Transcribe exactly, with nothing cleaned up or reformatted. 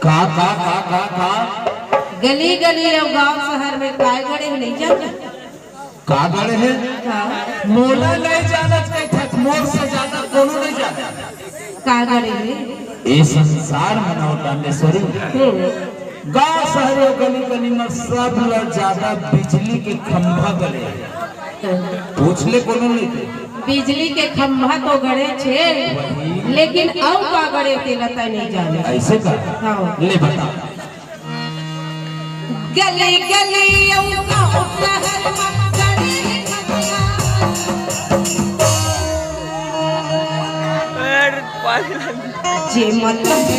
का, का, का, का, का? गली गली अउ गांव शहर में काय गड़े हे, नहीं जानत? का गड़े हे? हाँ। मोला नहीं जानत कहिथस, मोर से ज्यादा कोनो नहीं जानत। का गड़े हे? ए संसार में नौ डांडेश्वरी। हम्म। गांव शहर अउ गली गली में सब ले ज्यादा बिजली के खंभा गड़े हे। पूछ ले कोनो नहीं। बिजली के खंभा तो गड़े हे, लेकिन अउ का गड़े तेला तैं नहीं जाने। ऐसे का? हाँ। ले बता। गली गली अउ गाँव शहर म गड़े हे। अरे, पागल। जे मतलब